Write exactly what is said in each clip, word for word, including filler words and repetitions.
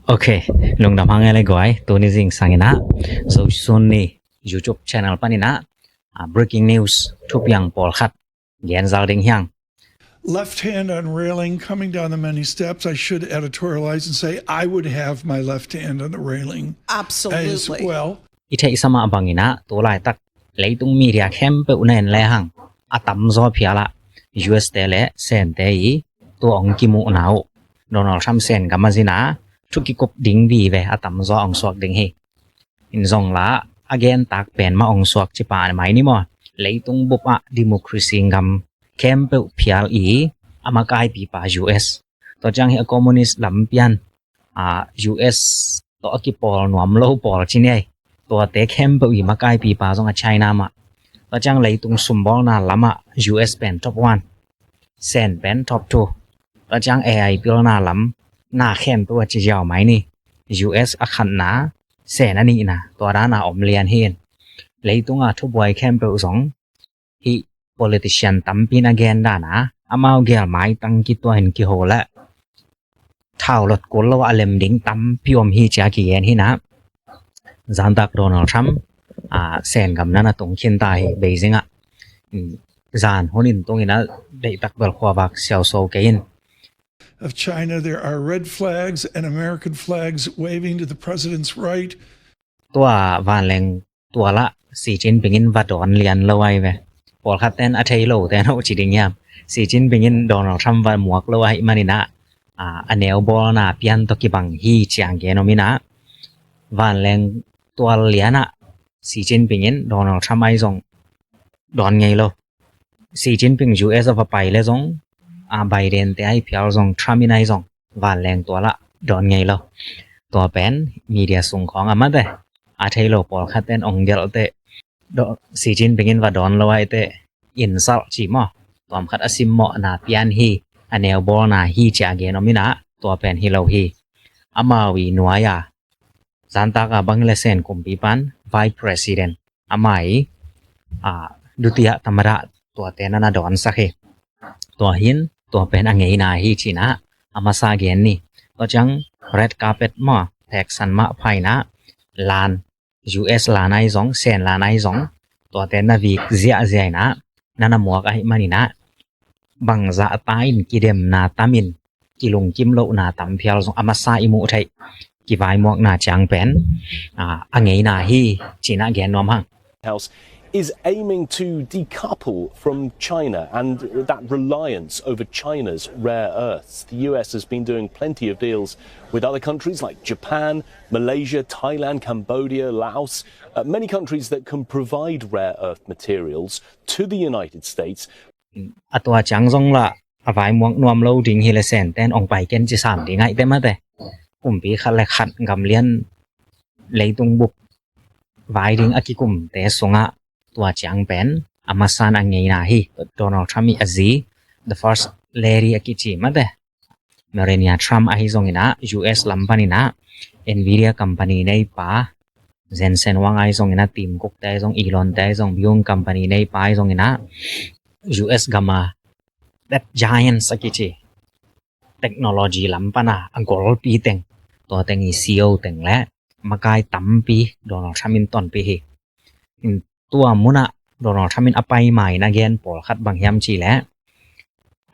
Ok, lungdam hang e le guai, tuni zingsang in ah Zo Sun Ni YouTube channel panin ah, ah, breaking news thupiang pawlkhat gen zal ding hi hang. Left hand on railing coming down the many steps. I should editorialize and say I would have my left hand on the railing as well. I theihsa mah bangin ah tu laitak leitung media khempeuh na en lehang a tamzaw phial ah U S te le Sente i tua hong kimuhna uh, Donald Trump Sen gam a zin a thu kikup ding vive a tamzaw hong suak ding hi. In zong la a gentak pen mah hong suak ci pah mai ni maw. Leitung bup ah democracy gam khempeuh phial i a makaipipa U S, tua ciang hi a communist lam pian, ah, U S tawh a kipawl nuam lo pawl ci ni ei. Tuate khempeuh i makaipipa zong a China mah. Tua ciang leitung sumbawlna lam ah U S pen top one, Sen pen top two. Tua ciang A I pilna lam na khempeuh a ci ziau mai ni. U S a khatna, Sen a nihna, tua dan a om lian hi. Leitung a thubuai khempeuh zong hih politician tampi in a gen dan a, amau gel maitang kituah in kiho le thau lot kul lo a lem ding tampi om hi ci a kigen hi in ah. Zantak Donald Trump, ah, Sen gam na na tung khin ta hi Beijing ah. Mm, zan hun in tung in ah, deihtak bel khuavak siauso kei in. Of China, there are red flags and American flags waving to the president's right. Tua vanleng tua lah Xi Jinping in va dawn lian lo ai ve. Pawlkhat ten a thei lo ten a ci ding hiam? Xi Jinping in Donald Trump va muak lo ahih manin ah, ah, a neu bawlna pian tawh kibang hi ci a gen om in ah. Vanleng tual lian ah Xi Jinping in Donald Trump ai zong dawn ngei lo. Xi Jinping U S a va pai le zong, a, Biden te ai phial zong, Trump in ai zong, vanleng tua lah dawn ngei lo. Tua pen media sung khawng a mate, a thei lo pawlkhat ten ong gelh te, Xi Jinping in va dawn lo ai te, insult ci maw. Tuam khat a simmawhna pian hi, a neu bawlna hi ci a gen om in ah, tua pen hi lo hi. Amau i nuai a, zantak a bang le Sen kumpipan, Vice President, amah i, a, dutia tamada tuate na na dawnsak hi. Tua hin, tua pen a ngeina hi ci in ah, a masa gen ni. Tua ciang red carpet maw, theksan mah pha in ah, lan, U S lan ai zong, Sen lan ai zong, tuate na vik ziahziah in ah, na na muak ahih manin ah, bangzah ta in kidemna tam in, kilungkim lohna tam phial zong a masa i muh theih, kivaimuakna ciang pen, ah, a ngeina hi ci in ah gen nuam hang. House is aiming to decouple from China and that reliance over China's rare earths. The U S has been doing plenty of deals with other countries like Japan, Malaysia, Thailand, Cambodia, Laos, uh, many countries that can provide rare earth materials to the United States. A tua ciang zong lah a vaimuak nuam lo ding hi le Sen ten ong pai ken ci sam ding ai te mate. Kumpi khat le khat gamlian leitung bup vai ding a kikumte sungah tua ciang pen a masan a ngeina hi. Donald Trump i a zi, the first lady a kici mate, Melania Trump ahi zong in ah, U S lam pan in ah, Nvidia company neipa, Jensen Huang ahi zong in ah, Tim Cook te ahi zong, Elon te ahi zong, Boeing company neipa ahi zong in ah, U S gam a tech giants a kici, technology lam pan a, a golpi teng, tua teng i C E O teng le makai tampi Donald Trump in tonpih hi. In tua mun ah Donald Trump in a paima in a gen pawlkhat bang hiam cih leh,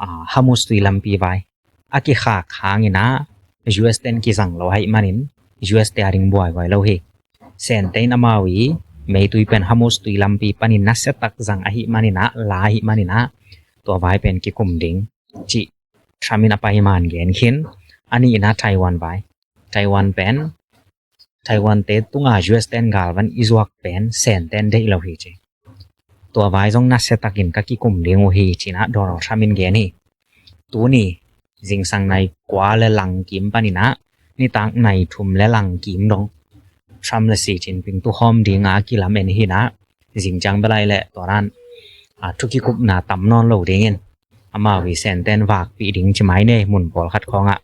ah, Hormuz tui lampi vai a kikhak hang in ah U S ten kizang lo ahih manin U S te a ding buaihuai lo hi. Sente in amau i meitui pen Hormuz tui lampi panin nasia tak zang ahih manin ah, la ahih manin ah, tua vai pen kikum ding cih Trump in a paiman gen khin. A nihna Taiwan vai. Taiwan pen, Taiwan te tunga U S ten galvan i zuak pen Sen ten deih lo hi ci. Tua vai zong nasia takin ka kikum ding uh hi ci in ah Donald Trump in gen hi. Tuni zingsang nai kua le lang kim pan in ah nitak nai thum le lang kim dong Trump le Xi Jinping tukhawm ding a kilamen hi in ah, zingciang belai le tua dan, ah, thu kikupna tam nawn lo dingin amau i Sen ten vakpih ding ci mai ne, mun pawlkhat khawng ah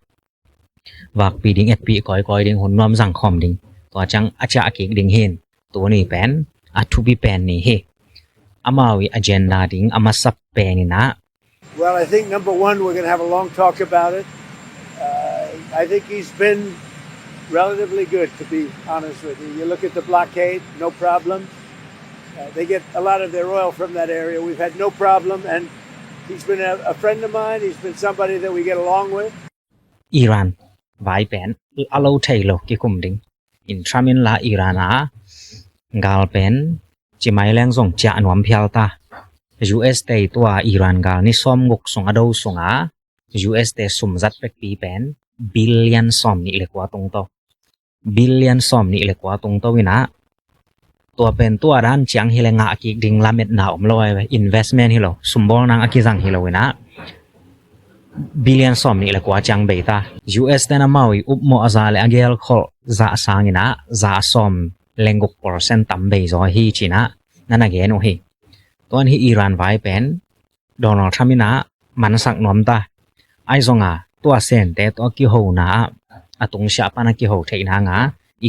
vakpih ding, etpih kawikawi ding, hun nuam zang khawm ding, tua ciang a ciah kik ding hi in. Tuni pen a thupi pen ni hi. Amau i agenda ding a masa pen in ah, Well, I think number one, we're gonna have a long talk about it. Uh, I think he's been Relatively good, to be honest with you. You look at the blockade, no problem. Uh, they get a lot of their oil from that area. We've had no problem, and he's been a, a friend of mine. He's been somebody that we get along with. Iran vai pen a lo thei lo kikum ding. In Trump in la Iran a gal pen cimai leng zong ciah nuam phial ta. U S te tua Iran gal ni sawm guk sung a do sung a U S te sum zat pekpi pen billion sawm nih le kua tung to. Billion sawm nih le kua tung to inah tua pen tua dan ciang hi le ngah kik ding lametna om lo ai ve. Investment hi lo, sumbawl nang a kizang hi lo inah billion sawm nih le kua ciang bei ta. U S ten amau i upmawh a za le a gel kholh za sang inah za sawm lengguk percent tam bei zaw hi cinah na na gen uh hi. Tuan hi Iran vai pen Donald Trump inah mansak nuam ta. Ai zonga tua sente tua kihona ah a tungsiah pana kiho theih nanga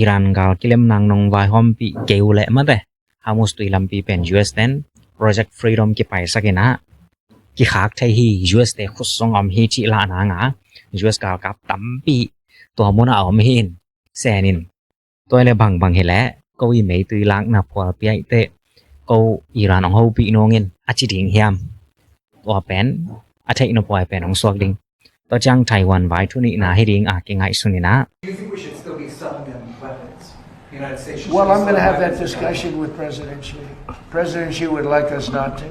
Iran gal kilem nang nong vaihawmpih kei uh leh mate Hormuz tui lampi pen U S ten Project Freedom kipaisak inah kikhak thei hi. U S te khut sung om hi cih lah nanga U S galkap tampi tua munah a om hi in sen in. Tua le bangbang hi leh ko i meitui lakna phualpi aih teh ko Iran ong hopih nungin a ci ding hiam? Tua pen a theih nop huai pen ong suak ding. Tua ciang Taiwan vai thu nihna hi ding a kingaihsun inah. Do you think we should still be selling them weapons? The United States should Well, still I'm going to sell have that weapons to discussion with President Xi. President Xi would like us not to,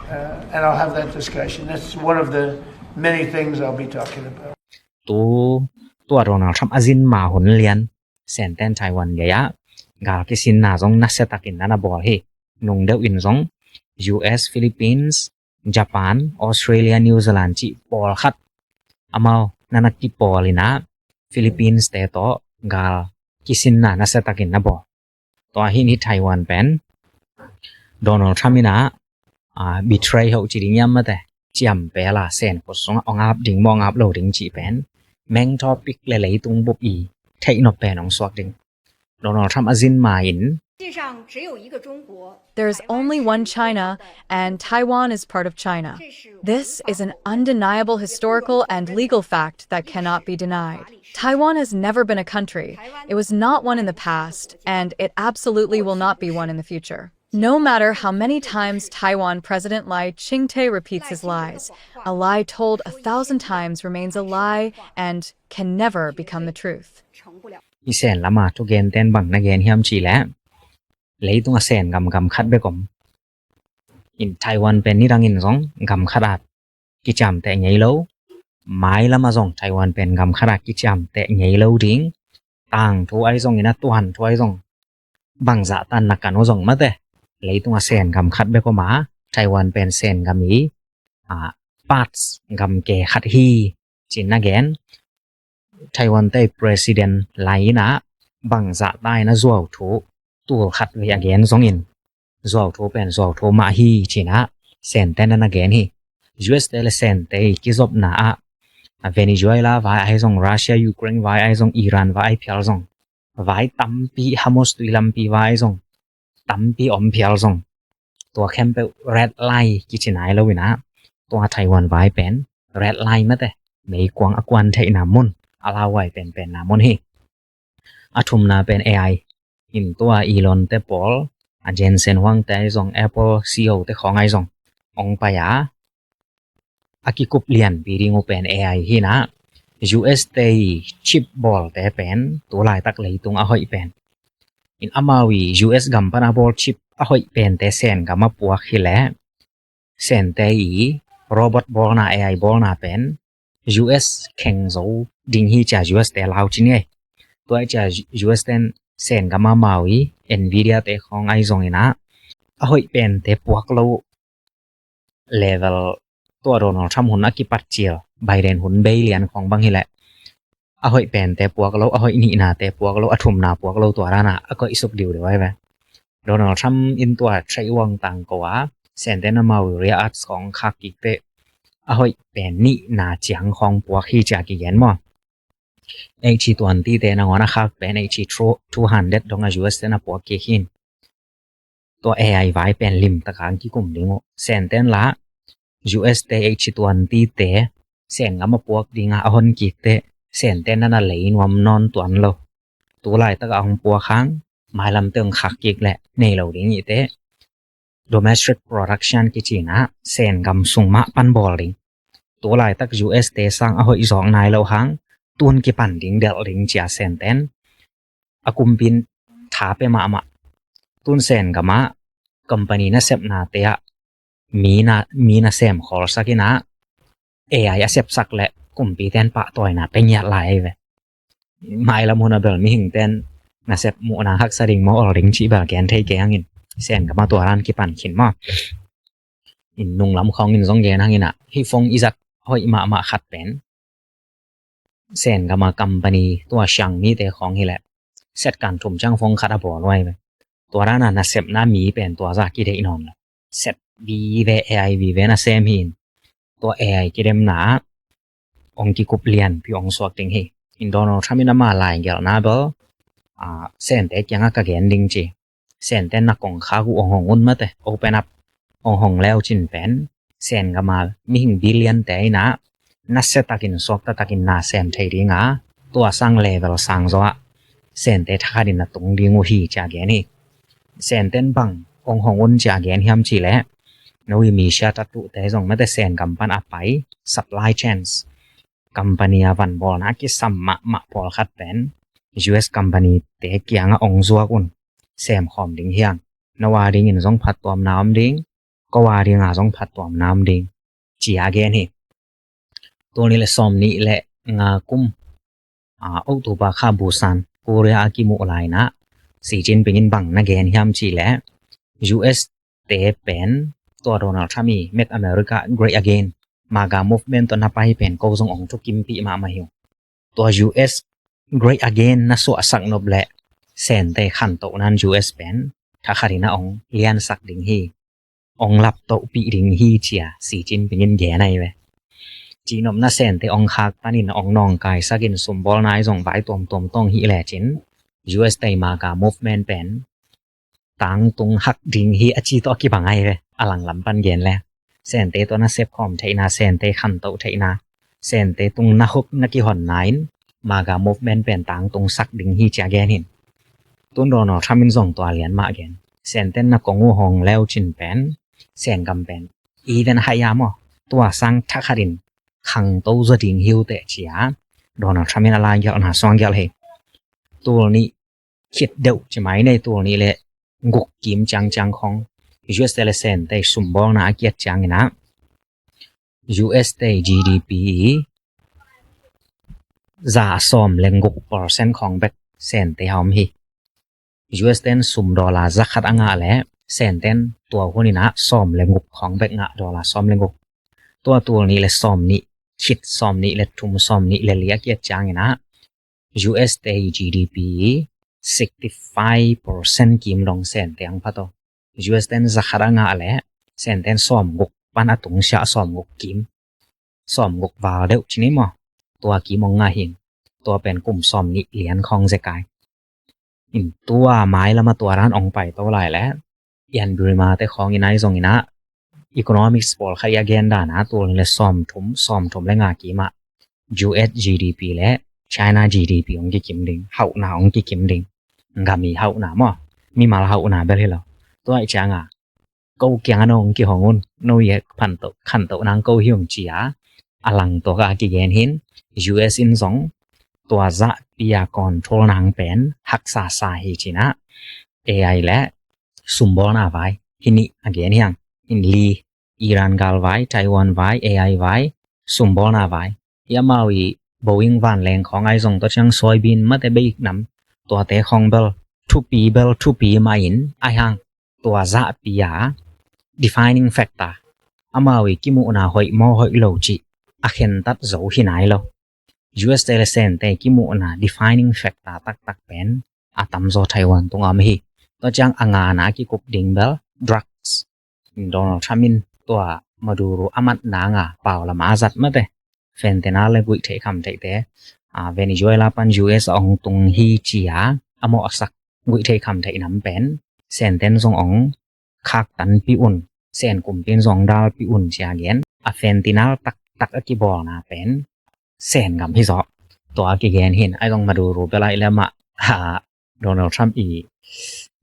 uh, and I'll have that discussion. That's one of the many things I'll be talking about. Tu tua Donald Trump a zin ma hun lian senten Taiwan gei ah gal kisinna zong nasia takin na na bawl hi. Nung deuh in zong U S, Philippines, Japan, Australia, New Zealand cih pawlkhat amau na na kipawl inah Philippines te tawh gal kisinna nasia takin na bawl. Tua hi ni Taiwan pen Donald Trump inah a, betray ho ci ding hiam mate ciam pela sen khut sungah ong ap ding maw ong ap lo ding cih pen main topic le leitung bup i theih nop pen ong suak ding. Donald Trump a zin ma in 世界上只有一个中国。 There's only one China, and Taiwan is part of China. This is an undeniable historical and legal fact that cannot be denied. Taiwan has never been a country. It was not one in the past, and it absolutely will not be one in the future. No matter how many times Taiwan President Lai Ching-te repeats his lies, a lie told a thousand times remains a lie and can never become the truth. 成不了。 I sen lama thugenten bang na gen hiam cih leh leitung a sen gam gam khat bek om. In Taiwan pen nidangin zong gam khat at kiciamteh ngei lo. Mai lama zong Taiwan pen gam khat at kiciamteh ngei lo ding. Tangthu ai zong inah tuantu ai zong bangzah tan na kan uh zong mate leitung a sen gam khat bek om a Taiwan pen sen gam i a, parts gam ke khat hi cin na gen. Taiwan te President Lai inah bangzah ta inah zuau thu tul khat vei a gen zongin zuau thu pen zuau thu mah hi cinah sente na na gen hi. U S te le sente i kizopna ah a Venezuela vai ai zong Russia, Ukraine vai ai zong Iran vai ai phial zong vai tampi Hormuz tui lampi vai ai zong tampi om phial zong tua khempeuh red line kici nai lo inah tua Taiwan vai pen red line mate meikuang a kuan theihna mun a lauhuai penpenna mun hi. A thumna pen A I in tua Elon te pawl a Jensen Huang te ai zong Apple C E O te khawng ai zong ong pai a a kikup lianpi ding uh pen A I hi inah U S te i chip bawlte pen tu laitak leitung a hoih pen in amau i U S gam pan a bawl chip a hoih pente sen gam a puak hi leh sente i robot bawlna A I bawlna pen U S kheng zo ding hi cia U S te lau ci ni ei. Tua cia U S ten sen gam amau i Nvidia te khawng ai zong inah a hoih pente puak lo level tua Donald Trump hun a kipat cil Biden hun bei lian khawng bang hi leh a hoih pente puak lo a hoih nihnate puak lo a thumna puak lo tua dana a koih suk diu deuh ai ve. Donald Trump in tua trade war tangko a sente na mau rare earths khawng khak kik teh a hoih pen nihna ciang khawng puak hi cia kigen maw? H twenty te nangawn a khak pen H two hundred dong a U S te na puak kik hin. Tua A I vai pen limtaka ang kikum ding uh. Senten la U S te H twenty te sen gam a puak dinga a hon kik teh Sente na na lei nuam nawn tuan lo. Tu laitak a hong puak hang, mailam teng khak kik leh nei lo ding i te. Domestic production kici in ah Sen gam sung mah pan bawl ding. Tu laitak U S te sang a hoih zawk nai lo hang, tun kipan ding delh ding ci a Senten a kumpi in tha pia mahmah. Tun Sen gam ah company nasepnate ah mi na, mi na sem khawlsak in ah A I a sepsak leh kumpite in pahtawina pia ngiat lai ve. Mailam hun a bel mihingte in nasep muhna haksa ding maw, awl ding cih bel gen thei kei hang in, Sen gam ah tua dan kipan khin maw. In nunglam khawng in zong gen hang in ah, hih phone i zat hoih mahmah khat pen Sen gam a company tua siang mite khawng hi leh set kan thum ciang phone khat a bawl huai ve. Tua dan a nasepna mi pen tua zah kideih nawn lo. Set vive, A I vive na sem hi in, tua A I kidemna ah hong kikup lianpi hong suak ding hi. In Donald Trump in ama laigelhna bel, ah, Sente kiangah ka gen ding ci. Sente na kongkhak uh hong hong un mate, open up, hong hong leu cin pen Sen gam a mihing billion te in ah nasia takin, suakta takin na sem thei ding a, tua sang level sang zaw ah Sente thakhatin na tung ding uh hi ci a gen hi. Senten bang hong hong un ci a gen hiam cih leh, no i mi sia tatuhte zong mate Sen gam pan a pai supply chains, company a van bawlna a kisam mahmah pawlkhat pen U S company te kiangah hong zuak un, sem khawm ding hi hang. No a dingin zong phattuamna om ding, ko a ding a zong phattuamna om ding ci a gen hi. Tul nih le sawm nih le nga kum, ah, October kha Busan, Korea a kimuh lai in ah Xi Jinping in bang na gen hiam cih leh, U S te pen tua Donald Trump i Make America Great Again, MAGA movement tawh na pai pen ko zong hong thukimpih mahmah hi uh. Tua U S Great Again na suahsak nop leh Sente khantohna in U S pen thakhatin ah hong liansak ding hi, hong laptohpih ding hi ci a Xi Jinping in gen ahi ve. Cihnopna Sente hong khak tanin hong nawngkaisak in sumbawlna ahi zong vai tuamtuam tawh hong hih lecin U S te MAGA movement pen tangtung hak ding hi a ci tawh a kibang ahi ve, a langlam pan gen le. Sente tawh na sepkhawm theihna, Sente khantoh theihna, Sente tung na huk na kihonna in MAGA movement pen tangtung sak ding hi ci a gen hi. Tun Donald Trump in zong tua lian mah gen. Senten na kong uh hong leu cin pen Sen gam pen even higher maw, tua sang thakhatin khangto zaw ding hi uh teh ci a Donald Trump in a laigelhna suang gelh hi. Tul nih khit deuh ci mai nei, tul nih le guk kim ciangciang khawng U S te le Sente sumbawlna a kiat ciangin ah U S te G D P i za sawm le guk percent khawng bek Sente a om hi. U S ten sum dollar za khat a ngah leh Senten tua hun in ah sawm le guk khawng bek ngah, dollar sawm le guk. Tua tul nih le sawm nih khit, sawm nih le thum, sawm nih le li a kiat ciangin ah U S te G D P sixty five percent kim dong Sente ang phato. U S ten za khat a ngah leh Senten sawm guk pan a tung siah, sawm guk kim, sawm guk val deuh ci ni maw, tua kim hong ngah hi. Tua pen kum sawm nih lian khawng zekai. In tua mailam a tua dan hong paito lai leh Ian Bremmer te khawng in ahi zongin ah economics pawlkhat i a gen dan a tul nih le sawm thum, sawm thum le nga kim ah U S G D P le China G D P hong kikim ding, hauhna hong kikim ding. Gam i hauhna maw, mimal hauhna bel hi lo. Tua i ciang a ko kiang a no hong kihong un, no i khantoh, khantoh nang ko hi ung ci a, a lang tua ka kigen hi in, U S in zong tua zahpi a control nang pen haksa sa hi ci in ah A I le sumbawlna vai hi nih a gen hi hang. In li, Iran gal vai, Taiwan vai, A I vai, sumbawlna vai. Hi amau i Boeing vanleng khawng ahi zong, tua ciang soybean mate, beik nam, tuate khawng bel thupi, bel thupi mah in ahi hang, tua zahpi a defining factor, amau i kimuhna hoih maw hoih lo cih a khentat zo hi nai lo. U S te le Sente kimuhna defining factor taktak pen a tamzaw Taiwan tung a om hi. Tua ciang a ngana a kikup ding bel drugs. Donald Trump in tua Maduro a mat nang a pau lam a zat mate, fentanyl le guih theih kham theihte, a, Venezuela pan U S a hong tung hi ci a a mawhsak guih theih kham theih nam pen Senten zong hong khaktanpih un, Sen kumpi in zong dalpih un ci a gen. A fentanyl taktak a kibawlna pen Sen gam hi zaw. Tua kigen hin, ai zong Maduro bel ai le mah, ha, Donald Trump i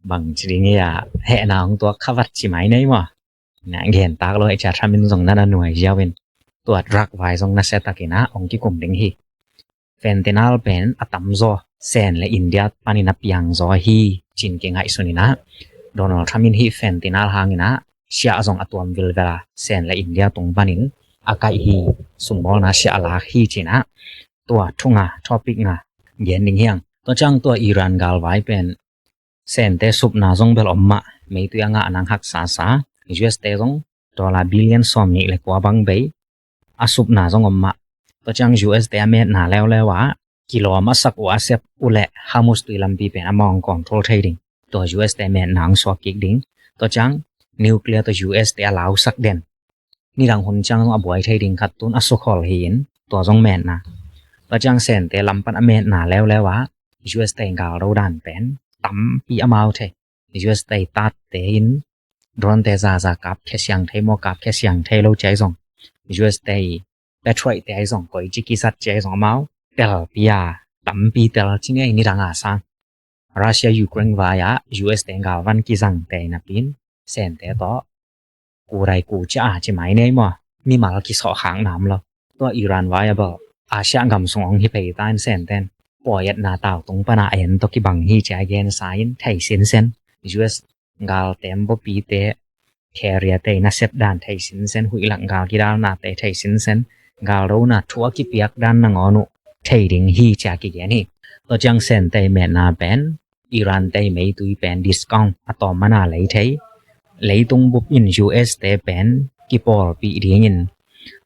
bang ci ding ia, hehna hong tuak khavat ci mai nei maw. Na gen tak lo, ai cia Trump in zong na na nuai ziau in, tua drug vai zong na sia takin ah hong kikum ding hi. Fentanyl pen a tamzaw Sen le India panin a piangzaw hi cin kingaihsun in ah, Donald Trump in hih fentanyl hangin ah siah zong a tuam vilvel a, Sen le India tung panin a kaih hi, sumbawlna siah a lak hi cin ah, tua thu nga, topic nga gen ding hiang. Tua ciang tua Iran galvai pen Sente supna zong bel om mah, meitui a ngah nang haksa sa, U S te zong dollar billion sawm nih le kua bang bei a supna zong om mah. Tua ciang U S te a metna leuleu ah kilawm a sak uh a sep uh leh Hormuz tui lampi pen amah hong control thei ding. Tua U S te metna hong suak kik ding. Tua ciang nuclear tua U S te a lausak den, nidang hun ciang zong a buai thei ding khat tun a sukholh hi in, tua zong metna. Tua ciang Sente lam pan a metna leuleu ah U S te gal do dan pen tampi amau thei. U S te tatte in drone te zaza kap khia siang thei maw, kap khia siang thei lo ci ai zong, U S te Patriot te ai zong, koi ci kizat ci ai zong amau telpi a, tampi tel ci ngei, nidang a sang. Russia Ukraine vai ah U S te galvan kizang te napi in Sente tawh ku dai ku cia a ci mai nei maw, mimal kisawh khak nam lo. Tua Iran vai a bel Asia gam sung hong hi pei ta in Senten pawi etna tau tung pana a en tawh kibang hi cia gen sa in thei sinsen. U S gal tem bawpite, carrier te nasep dan thei sinsen, huih lak gal kidalna te thei sinsen, gal dona thu a kipiak dan nangawn uh thei ding hi cia kigen hi. Tua ciang Sente metna pen Iran te meitui pen discount a tawm mana lei thei, leitung bup in U S te pen kipawlpih dingin,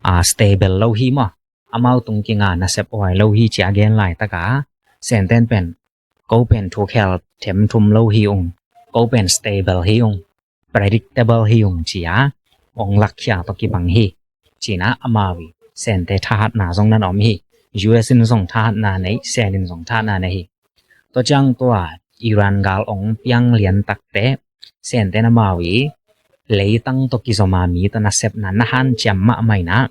a, stable lo hi maw, amau tung kinga nasep huai lo hi cia gen laitaka Senten pen ko pen thukhel themthum lo hi ung, ko pen stable hi ung, predictable hi ung cia hong lakkhia tawh kibang hi. Cina amau i Sente thahatna zong nan om hi. U S in zong thahatna nei, Sen in zong thahatna nei hi. Tua ciang tua Iran gal hong piang lian takte Senten amau i leitang tawh kizoma mi tawh nasepna na hanciam mahmah in ah,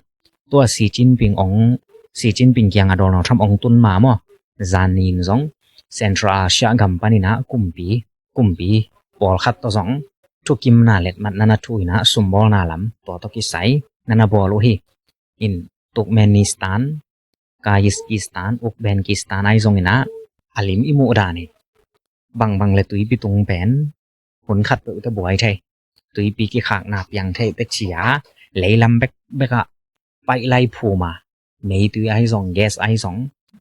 tua Xi Jinping hong, Xi Jinping kiangah Donald Trump hong tun ma maw, zan nin zong Central Asia gam panin ah kumpi, kumpi pawlkhat tawh zong thukimna letmat na na thu in ah sumbawlna lam tua tawh kisai na na bawl uh hi. In Turkmenistan, Kazakhstan, Uzbekistan ai zong in ah a lim i muh dan hi. Bangbang le tuipi tung pen hun khat peuh te buai thei, tuipi kikhakna piang thei te cia leilam bekbek ah paih lai phum a, meitui ai zong, gas ai zong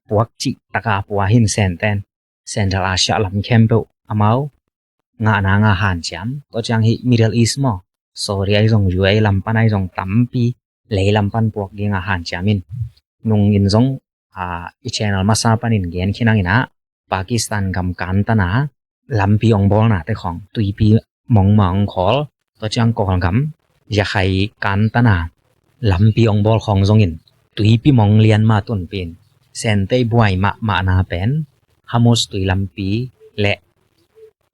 puak cih taka pua hin Senten Central Asia lam khempeuh amau ngahna nga hanciam. Tua ciang hi Middle East maw, Saudi ai zong, U A E lam pan ai zong tampi leilam pan puak dinga hanciam in. Nung in zong, a, i channel masa panin gen khinang in ah Pakistan gam kantana lampi hong bawlna te khawng tuipi mong ma hong khawl. Tua ciang Kawlgam Yakhai kantana lampi hong bawl khawng zongin tuipi mong lian ma tunpin Sente buai mahmahna pen Hormuz tui lampi le,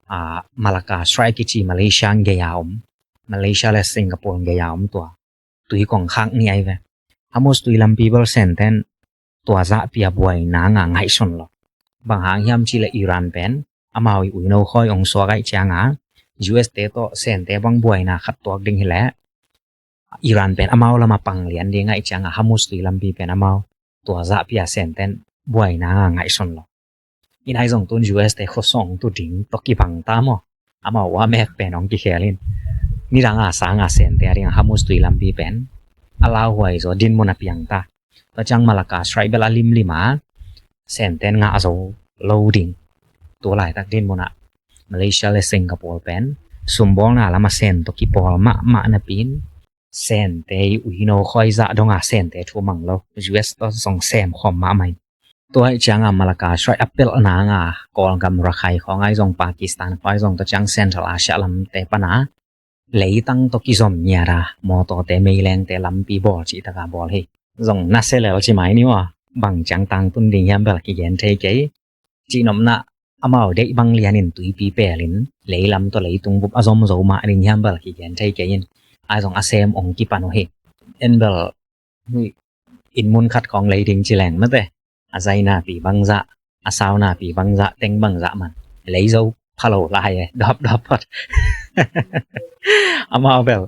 a, Malacca Strait kici Malaysia gei a om, Malaysia le Singapore gei a om tua tui kong khak ni ai ve. Hormuz tui lampi bel Senten tua zahpi a buaina nga ngaihsun lo. Bang hang hiam cih leh Iran pen amau i uino khawi hong suak ai cianga U S te tawh Sente bang buaina khat tuak ding hileh Iran pen amau lama pang lian ding ai cianga Hormuz tui lampi pen amau tua zahpi a Senten buaina nga ngaihsun lo. In ai zong tun U S te khuasong tu ding tawh kibang ta maw. Amau ua mek pen hong kikhel in. Nidang a sanga Sente a ding a Hormuz tui lampi pen a lauhuai zaw dinmun a piang ta. Tua ciang Malacca Strait bel a limlim a Senten ngah zo lo ding. Tu laitak dinmun ah Malaysia le Singapore pen sumbawlna lama Sen tawh kipawl mahmah napi in Sente i uino khawi zah donga Sente thu mang lo. U S tawh zong sem khawm mahmah in. Tua ai cianga Malacca Strait a pelh nanga Kawlgam Rakhine khawng ai zong, Pakistan khawng ai zong, tua ciang Central Asia lamte pana leitang tawh kizom ngiat a mawtawte, meilengte lampi bawl cih taka bawl hi. Zong na selel ci mai ni maw, bang ciang tangtun ding hiam bel kigen thei kei. Cihnopna amau deih bang lianin tuipi pelin leilam tawh leitung bup a zom zo mah ding hiam bel kigen thei kei in. Ai zong a sem ong kipan uh hi. En bel inn mun khat khawng lei ding ci leng mate, a zainapi bangzah, a saunapi bangzah, teng bangzah man. Lei zo pha lo lai e, dawp dawp phot. Amau bel,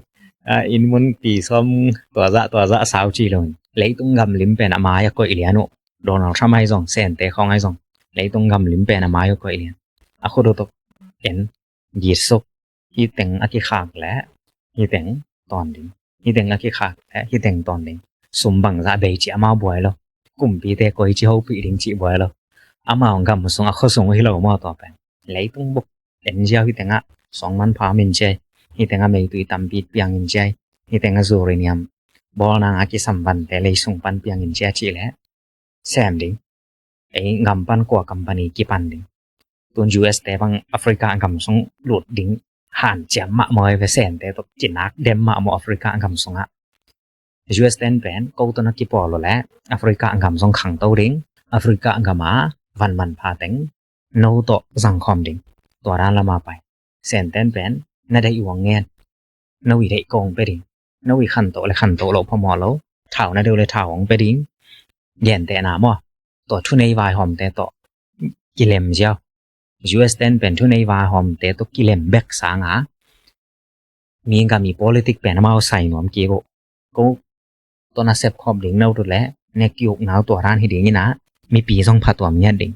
a, inn mun pi sawm tua zah tua zah sau ci lo in. Leitung gam lim pen a mai ah koih lian uh. Donald Trump ahi zong, Sente khawng ahi zong, leitung gam lim pen a mai ah koih lian. A khut uh tawh en, gitsuk, hih teng a kikhak leh hih teng tawn ding, hih teng a kikhak leh hih teng tawn ding. Sum bangzah bei ci amau buai lo. Kumpite koici hopih ding cih buai lo. Amau gam sung a khua sung uh hi lo maw tua pen. Leitung buk en ziau, hih tengah suang manpha om in ciai, hih tengah meitui tampi piang in ciai, hih tengah uranium bawlna a kisam vante lei sung pan piang in ciai cih leh sem ding. Ei gam pan kua company kipan ding. Tun U S te bang Africa gam sung lut ding hanciam mahmah hi ve, Sente tawh kinak dem mahmah Africa gam sungah. U S ten pen ko tawh na kipawl uh leh Africa gam sung khangto ding, Africa gam a van manpha teng no tawh zangkhawm ding. Tua dan lama pai. Senten pen na deih uh hong ngen, no i deih kong pe ding. No i khantoh le khantoh loh phamawh lo. Thau na deih uh le thau hong pe ding. Gentehna maw, tua thunei vaihawmte tawh kilem ziau. U S ten pen thunei vaihawmte tawh kilem bek sanga mi gam i politic pen amau sai nuam kik uh. Ko tawh na sepkhawm ding no tawh leh ne ki-ukna uh tua dan hi ding inah, mipi zong phatuam ngiat ding.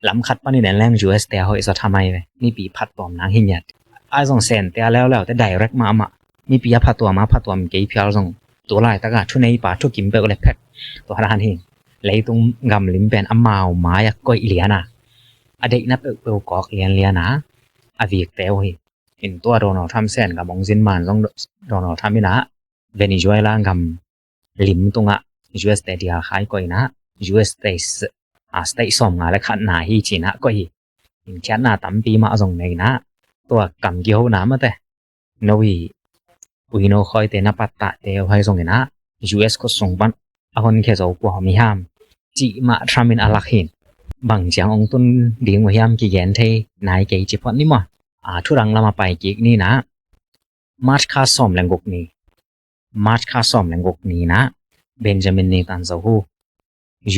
Lam khat panin en leng U S te a hoih zaw thamai ve. Mipi phatuam nang hi ngiat. Ahi zong Sente a leuleu te direct mahmah. Mipi a phatuam a phatuam kei phial zong tu laitak a thuneipa thukim peuh le phek. Tua dan hi. Leitung gam lim pen amau mai ah koih lian a, a deihna peuhpeuh kawk lianlian a, a vikte uh hi. In tua Donald Trump Sen gam hong zin man zong Donald Trump inah Venezuela gam lim tungah U S te dial khai koih inah, U S te s-, a, state sawmnga le khatna hi ci inah koih hi. In khiatna tampi mah zong nei inah, tua kam kihona mate, no i uino khawite na pattahte uh hai zong inah, U S khut sung pan a honkhia zo kua om hi hiam cih mah Trump in a lak hi. Bang ciang hong tun ding uh hiam kigen thei nai kei ci phot ni maw. A, thudang lama pai kik ni inah, March kha sawm le guk ni, March kha sawm le guk ni inah Benjamin Netanyahu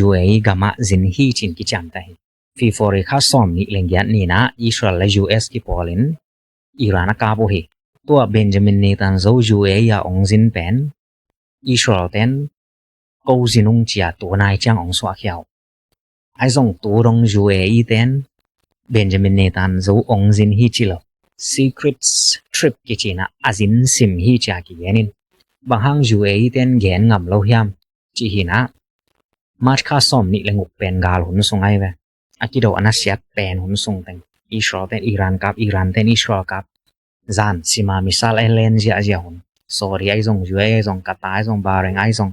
U A E gamah zin hi ci-in kiciamteh hi. February kha sawm nih le giat ni inah Israel le U S kipawlin Iran a kap uh hi. Tua Benjamin Netanyahu U A E a hong zin pen Israel ten ko zin ung ci-a tu nai ciang hong suahkhia uh. Ahi zong tu dong U A E ten Benjamin Netanyahu hong zin hi ci lo. Secret trip kici inah a zin sim hi ci-a kigen in. Bang hang U A E ten gen ngam lo hiam cih hi inah, March kha sawm nih le guk pen gal hun sung ahi ve. A kido a nasiat pen hun sung teng, Israel ten Iran kap, Iran ten Israel kap, zan sima missile a len ziahziah hun. Saudi ahi zong, U A E ahi zong, Qatar ahi zong, Bahrain ahi zong,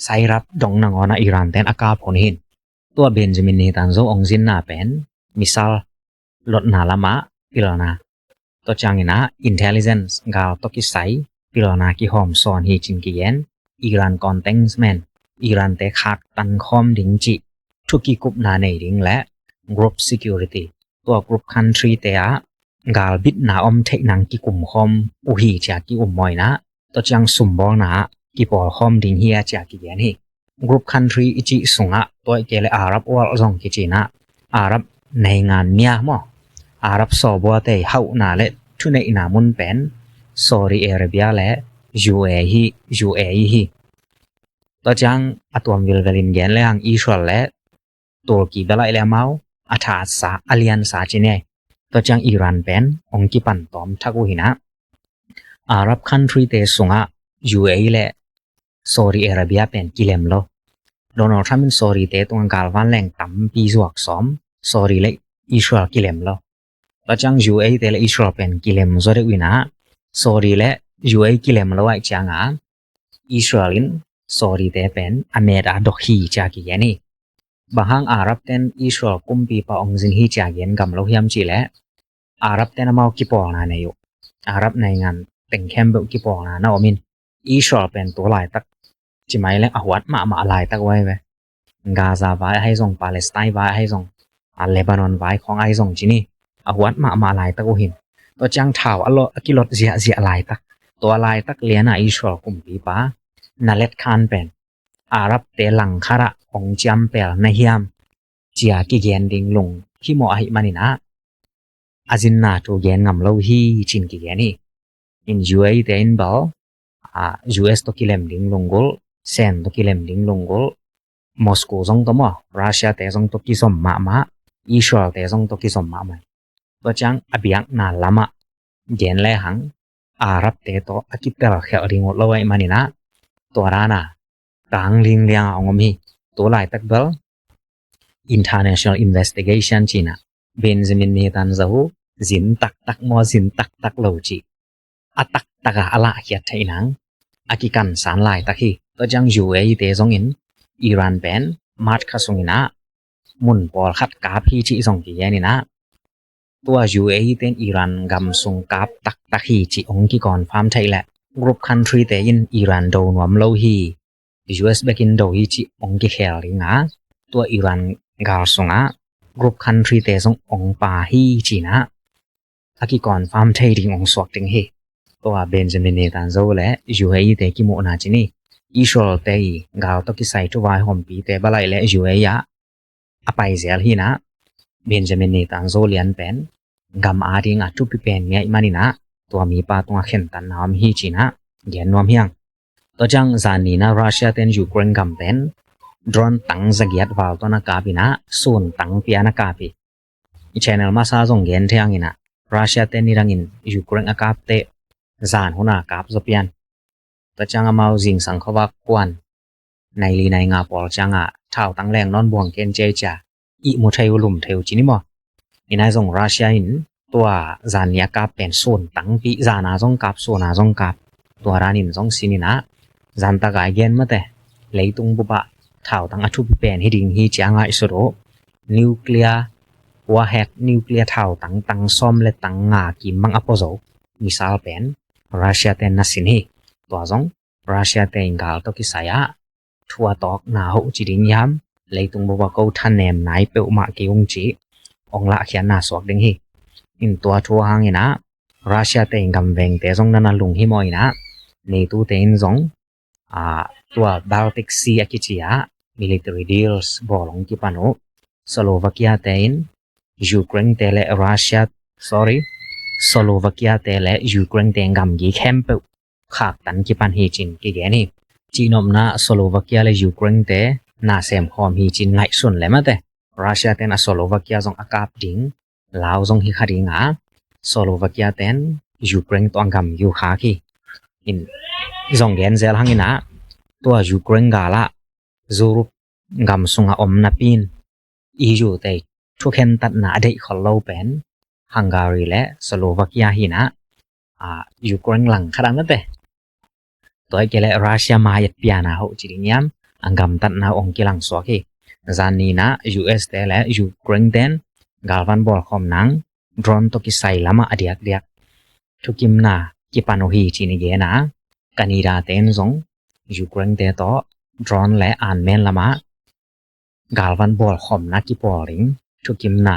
sairap dong nangawn a Iran ten a kap hun hi in. Tua Benjamin Netanyahu hong zinna pen missile lotna lamah pilna, tua ciang inah intelligence, gal tawh kisai pilna kihawm sawn hi ci-in kigen. Iran containment, Iran te khaktan khawm ding cih thu kikupna nei ding le group security, tua group country te ah gal bitna om theih nang kikum khawm uh hi ci-a ki-um maw inah, tua ciang sumbawlna ah kipawl khawm ding hi a ci-a kigen hi. Group country i cih sungah tua i kei le Arab world zong kici inah, Arab naingan mia maw, Arab sawbuate hauhna le thuneihna mun pen Saudi Arabia le U A E hi, U A E hi. Tua ciang a tuam vilvelin gen le hang Israel le Turkey belaih le amau a thasa, a liansa ci ne. Tua ciang Iran pen hong kipan tawm thak uh hi inah, Arab country te sungah U A E le Saudi Arabia pen kilem lo. Donald Trump in Saudi te tungah galvan leng tampi zuak sawm, Saudi le Israel kilem lo. Tua ciang U A E te le Israel pen kilem zaw deuh inah, Saudi le U A E kilem lo ahih cianga Israel in Saudi te pen a met a dok hi ci-a kigen hi. Bang hang Arab ten Israel kumpipa hong zin hi ci-a gen ngam lo hiam cih leh, Arab ten amau kipawlna nei uh. Arab naingan teng khempeuh kipawlna na om in, Israel pen tu laitak ci mai leng a huat mahmah laitak uh ahi ve. Gaza vai ahi zong, Palestine vai ahi zong, a Lebanon vai khawng ahi zong ci ni, a huat mahmah laitak uh hi in. Tua ciang thau a lo, a kilot ziahziah laitak, tua laitak liana Israel kumpipa Nahled Khan pen Arab te langkhat ah hong ciampel na hiam, cia kigen ding lung himawh ahih manin ah, a zinna thu gen ngam lo hi, cin kigen hi. In U A E te in bel, a, U S tawh kilem ding lunggulh, Sen tawh kilem ding lunggulh, Moscow zong tawh maw, Russia te zong tawh kizom mahmah, Israel te zong tawh kizom mahmah. Tua ciang a biakna lamah gen lehang, Arab te tawh a kitel khelh ding uh lo ahih manin ah, tua dan a tang lingliang a hong om hi. Tu laitak bel international investigation cih in ah, Benjamin Netanyahu zin taktak maw, zin taktak lo cih, a taktak a a lahkhiat theih nang a kikansan laitak hi. Tua ciang U A E te zongin Iran pen March kha sungin ah mun pawlkhat kap hi cih zong kigen in ah, tua U A E ten Iran gam sung kap taktak hi cih hong kiconfirm theih leh, group country te in Iran do nuam lo hi, U S bekin do hi cih hong kikhel ding a, tua Iran gal sungah group country te zong hong pa hi cih in ah a kiconfirm thei ding hong suak ding hi. Tua Benjamin Netanyahu le U A E te kimuhna cih ni. Israel te i gal tawh kisai thu vaihawmpi te balaih le U A E ah a pai zel hi in ah, Benjamin Netanyahu lian pen gam ading a thupi pen mi ahih manin ah, tua mipa tungah khentatna om hi cih in ah gen nuam hi hang. Tua ciang zan ni in ah Russia ten Ukraine gam pen drone tang zagiat val tawh na kap in ah, sun tangpi a na kap hi. I channel masa zong gen thei hang in ah, Russia ten nidangin Ukraine a kap teh zan hun a kap zaw pian. Tua ciang amau zingsang khuavak kuan nai li nai nga pawl ciangah thautang leng nawn buang ken ciai cia, ihmu thei uh, lum thei uh ci ni maw. Hi nai zong Russia in tua zan ni a kap pen sun tangpi, zan a zong kap, sun a zong kap. Tua danin zong sin in ah, zan tak a i gen mateh, leitung bup ah thautang a thupi pen hi ding hi ci a ngaihsut uh nuclear warhead, nuclear thautang tang sawm le tang nga kim bang a pua zo missile pen Russia ten na sin hi. Tua zong Russia te in gal tawh kisai ah thu a tawkna hoh ci ding hiam, leitung bup ah ko thanem nai peuhmah kei ung cih hong lahkhiatna suak ding hi. In tua thu hangin ah Russia te in gam vengte zong na na lunghimawh in ah, NATO te in zong, a, tua Baltic Sea a kici ah military deals bawl hong kipan uh. Slovakia te in Ukraine te le Russia, sorry, Slovakia te le Ukraine te in gamgi khempeuh khaktan kipan hi cin kigen hi. Cihnopna Slovakia le Ukraine te na semkhawm hi cin ngaihsun le mateh, Russia ten a Slovakia zong a kap ding lau zong hi kha ding a, Slovakia ten Ukraine tawh a gamgi uh khak hi. In zong gen zel hangin ah, tua Ukraine gal ah Europe gam sungah om napi in E U te thukhentatna a deih khol lo pen Hungary le Slovakia hi in ah, a, Ukraine langkhat ah mateh, tua hi kei leh Russia mai et piana hoh ci ding hiam, a gamtatna uh hong kilangsuak hi. Zan ni in ah U S te le Ukraine ten galvan bawlkhawm nang drone tawh kisai lamah a diakdiak thukimna kipan uh hi ci-in i gen a, Canada te in zong Ukraine te tawh drone le anmen lamah galvan bawlkhawmna kipawl ding thukimna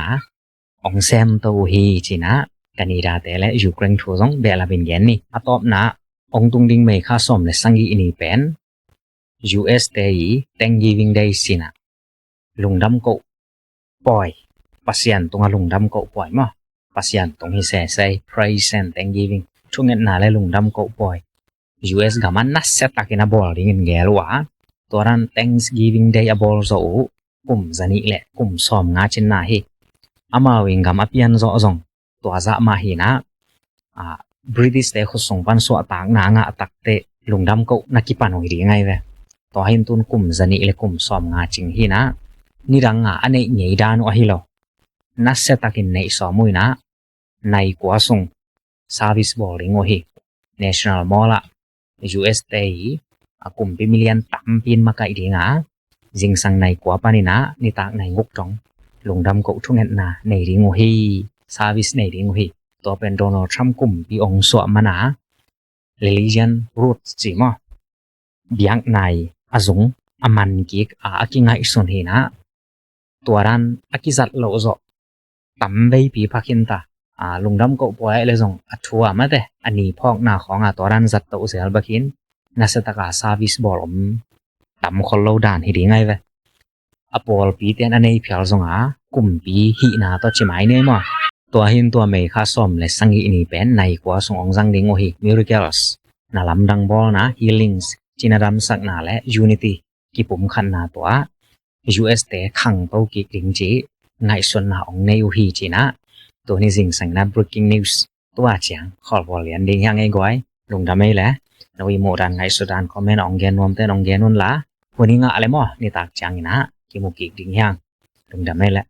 hong semto uh hi ci-in ah, Canada te le Ukraine thu zong behlap in gen ni. A tawpna, hong tung ding May kha sawm le sagih ni pen U S te i Thanksgiving Day ci-in ah, lungdam koh pawi, Pasian tungah lungdam koh pawi maw, Pasian tung hi sese, praise and thanksgiving, thungetna le lungdam koh pawi U S gam ah nasia takin a bawl dingin gel uh a, tua dan Thanksgiving Day a bawl zawh uh kum zanih le kum sawmnga cinna hi. Amau in gam a pian zawh zong tua zah mah hi in ah, a, British te khut sung pan suahtakna a ngah takteh lungdam kohna kipan uh hi ding ahi ve. Tua hi in tun kum zanih le kum sawmnga cing hi in ah, nidang a a neih ngei dan uh ahi lo, nasia takin neih sawm uh in ah, nai kua sung service bawl ding uh hi. National Mall ah U S te i, a, kumpi milian tampi in makaih ding a, zingsang nai kua panin ah nitak nai guk dong lungdam koh thungetna nei ding uh hi, service nei ding uh hi. Tua pen Donald Trump kumpi hong suah man a, religion roots ci maw, biakna i a zung a man kik a, a kingaihsun hi in ah, tua dan a kizat loh zawh tam veipi pha khin ta. A, lungdam koh pawi le zong a thu a mate, a ni phawkna khawng a tua dan zat toh zel bek hi in, nasia taka service bawl om tam khol lo dan hi ding ahi ve. A pawlpi ten a nei phial zonga kumpi hihna tawh ci mai ni maw. Tua hi in tua May kha sawm le sagih ni pen nai kua sung ong zang ding uh hi. Miracles, na lamdang bawlna, healings, cina damsakna le unity, kipumkhatna tua U S te khangto kik ding ci ngaihsutna ong nei uh hi ci-in ah tuni zingsang in ah breaking news tua ciang khawl bawl lian ding hi hang ei guai. Lungdam ei le, na i muh dan ngaihsut dan comment ong gen nuam ten ong gen un la, hun i ngah le maw nitak ciangin ah kimu kik ding hi hang. Lungdam ei le.